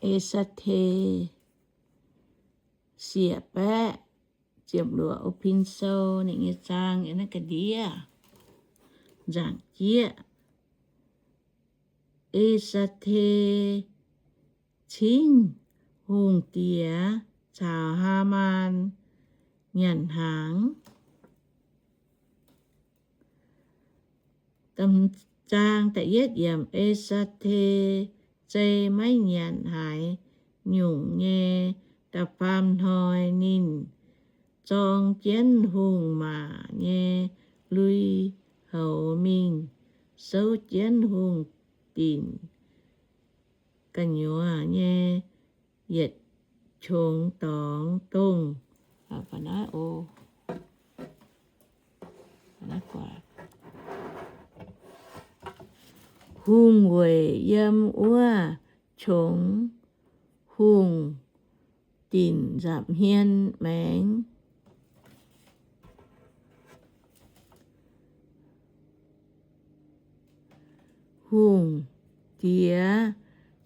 E^saa^te sieqv baeqv ziepc luoqc, O^pin Sou ninh nyei zaang yiem naaiv ga'ndiev nzaangc jieqv. E^saa^te cingv hungh diex caux Haamaan nyanc hnaangx. Zaang da'yietv yiemc. E^saa^te zei maiv nyanc haaix nyungc nyei da'faam hnoi, ninh zorng jienv hungh maac nyei lui-houx mingh souv jienv hungh dinc gu'nyuoz nyei yietc qongx dorngx dongh hungh weic yiem wuov qongx hungh dinc nza'hmien maengx. Hungh diex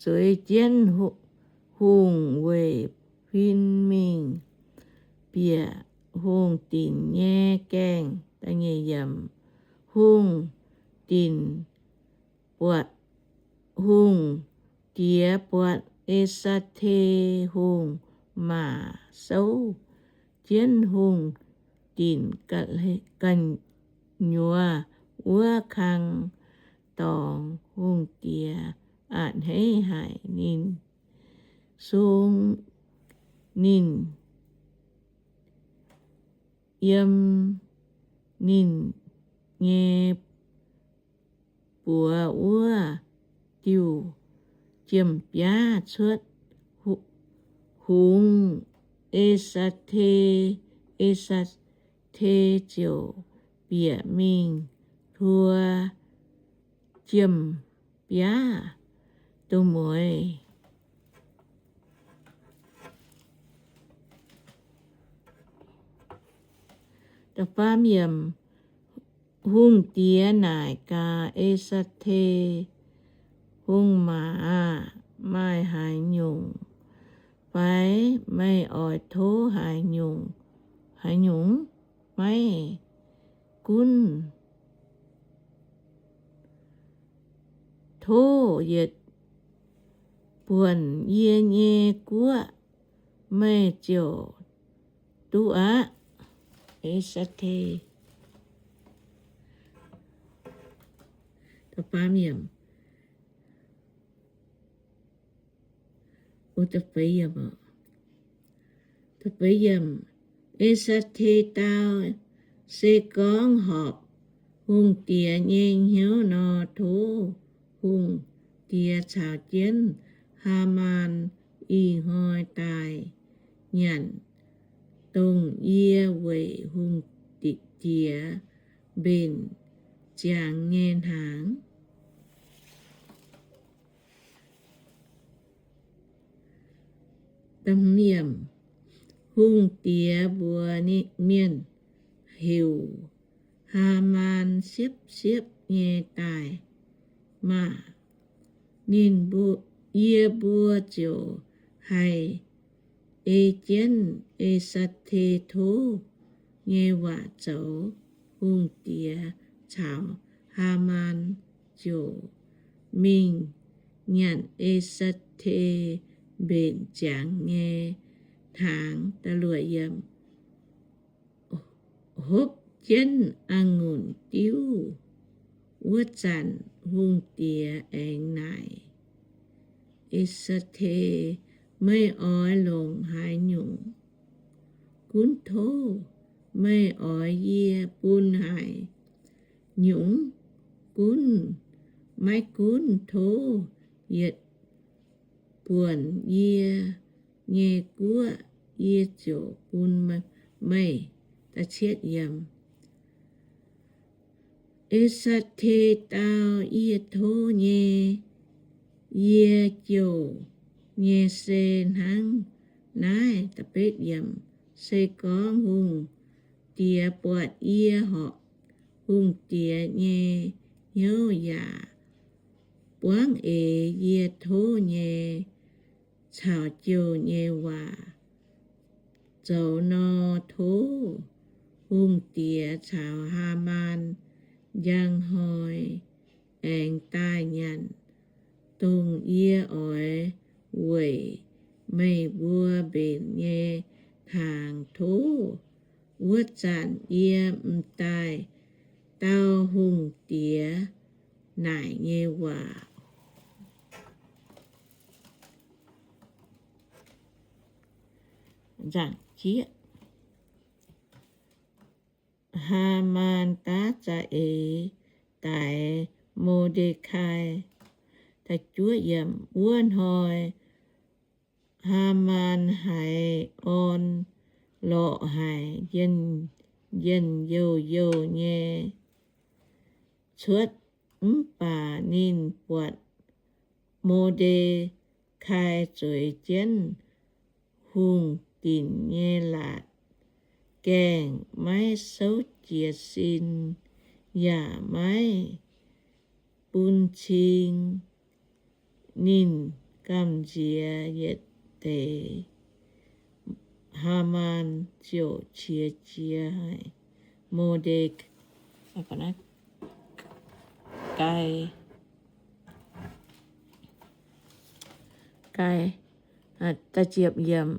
zueiz jienv hungh weic huin mingh bieqc hungh dinc nyei gaengh. Hungh dinc buatc, hungh diex buatc E^saa^te hungh maac souv jienv hungh dinc gu'nyuoz wuov kang dorngx. Hungh diex a'hneiv haic ninh, sung ninh yiem ninh nyei buoz wuov diuh jiem-biaav cuotv. Hungx, E^saa^te, E^saa^te ziouc bieqc mingh hluo jiem-biaav du'mueiz. Hungh diex naaic gaax E^saa^te, Hungh maac aah! Maaih haaix nyungc fai meih oix tov haaix nyungc? Maiv gunv tov yietc buonc yie nyei guoqv, meih ziouc duqv aqv. E^saa^te E^saa^te dau, Se gorngv horpc hungh diex nyei hnyouv nor, tov hungh diex caux jienv Haamaan ih hnoi daaih nyanc dongh yie weic hungh diex mbenc ziangx nyei hnaangx. Hungh diex mbuox mienh heuc Haamaan siepv-siepv nyei daaih maah! Ninh, yie mbuo ziouc haih ei jienv E^saa^te tov nyei waac zoux. Hungh diex caux Haamaan ziouc mingh nyanc E^saa^te mbenc ziangx nyei hnaangx. Hopv jienv a'ngunc diuv wuov zanc, hungh diex aengx naaic E^saa^te, Meih oix longc haaix nyungc? Gunv tov. Meih oix yie bun haaix nyungc gunv? Maiv gunv, tov yietc buonc yie nyei guoqv, yie ziouc bun meih. E^saa^te dau, Yie tov nyei, yie jouh nyei se hnangv naaiv. Se gorngv hungh diex buatc yie horpc hungh diex nyei hnyouv yaac buangv eix yie tov nyei caux jouh nyei waac. Zoux nor, tov hungh diex caux Haamaan njang hnoi aengx daaih nyanc dongh yie oix weic meih mbuo mbenc nyei hnaangx. Tov wuov zanc yie m'daaih dau hungh diex naaic nyei waac. Haamaan daav za'eix daix Mo^nde^kai. Wuov hnoi Haamaan haiz orn lorqc haic, njien-njien youh youh nyei cuotv. Mv baac ninh buatc Mo^nde^kai zueiz jienv hungh dinc nyei laatc, gaengh maiv souv jiez sin yaac maiv bun cing. Ninh gamh nziex yietc deix. Haamaan ziouc qiex jiez haic. Mo^nde^kai,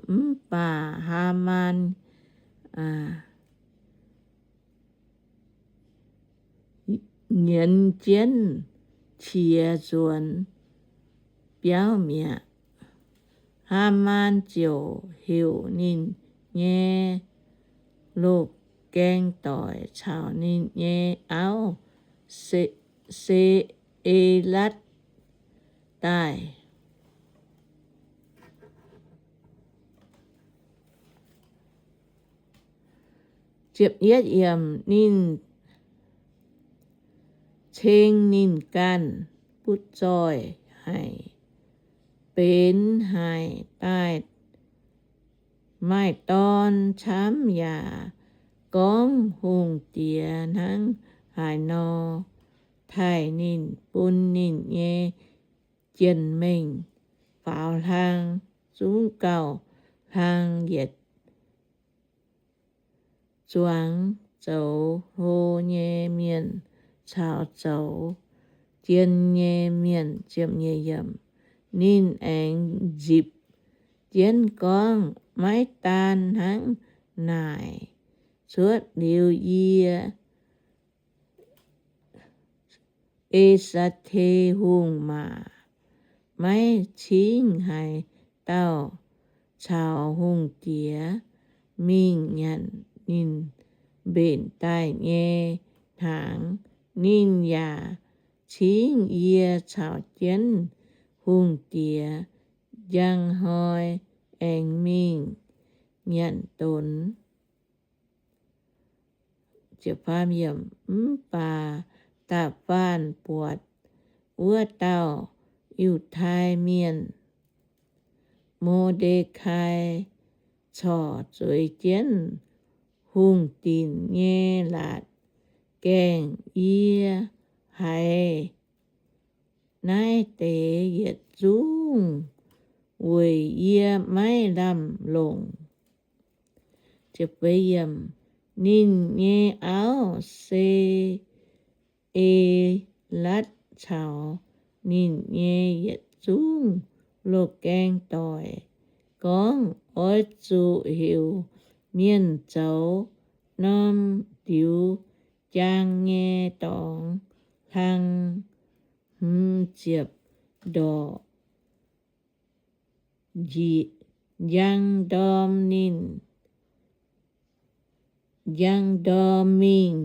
mv baac Haamaan nyienz jienv qiex nzuonx biauv mi'aqv. Haamaan ziouc heuc ninh nyei loz-gaeng doic caux ninh nyei auv, Se-, Se^e^latv daaih. Ninh ceng ninh ganh butv zoih haic, benx haic daaih maaih dorn camv yaac gorngv hungh diex hnangv haaix nor taaih ninh, bun ninh nyei jien-mengh faaux hlang, zungv gauh hlang yietc zuangx zoux hlo nyei mienh caux zoux jien nyei mienh. Ninh aengx nzipc jienv gorngv, Maiv daan hnangv naaic, cuotv liuz yie, E^saa^te Hungh maac maiv cingv haaix dauh caux hungh diex mingh nyanc ninh mbenc daaih nyei hnaangx. Ninh yaac cingv yie caux jienv hungh diex njang hnoi aengx mingh nyanc donx. Mv baac da'faanh buatc wuov dauh Yiutai Mienh, Mo^nde^kai, corc zueiz jienv hungh dinc nyei laatc gaengh, yie haiz naaiv deix yietc zungv weic yie maiv lamh longc. Ninh nyei auv, Se^e^latv, caux ninh nyei yietc zungv loz-gaeng doic gorngv, Oix zuqc heuc mienh zoux norm ndiux jaang nyei dorngx hlang hmz ziepc ndorqc njiec njang ndorm ninh, njang ndorm mingh.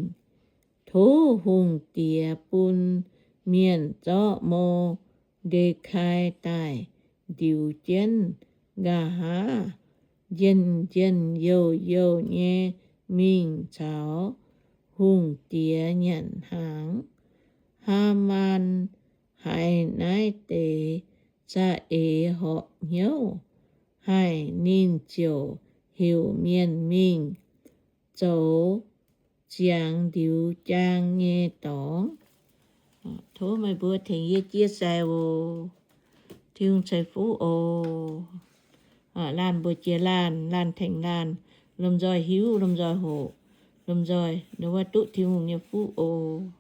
Tov hungh diex bun mienh zorqv Mo^nde^kai daaih ndiux jienv, nqa'haav njien-njien youh youh nyei mingh caux hungh diex nyanc hnaangx. Haamaan haiz naaiv deix za'eix horpc hnyouv haic, ninh ziouc heuc mienh mingh zoux ziangx ndiux jaang nyei dorngx. Tov meih mbuo tengx yie jiex sai oc. Tin-Hungh ceix fuqv oc. Laanh mbuox jiex laanh, laanh tengx laanh, lomh nzoih hiuv, lomh nzoih hoqc, lomh nzoih nduov duqv Tin-Hungh nyei fuqv oc.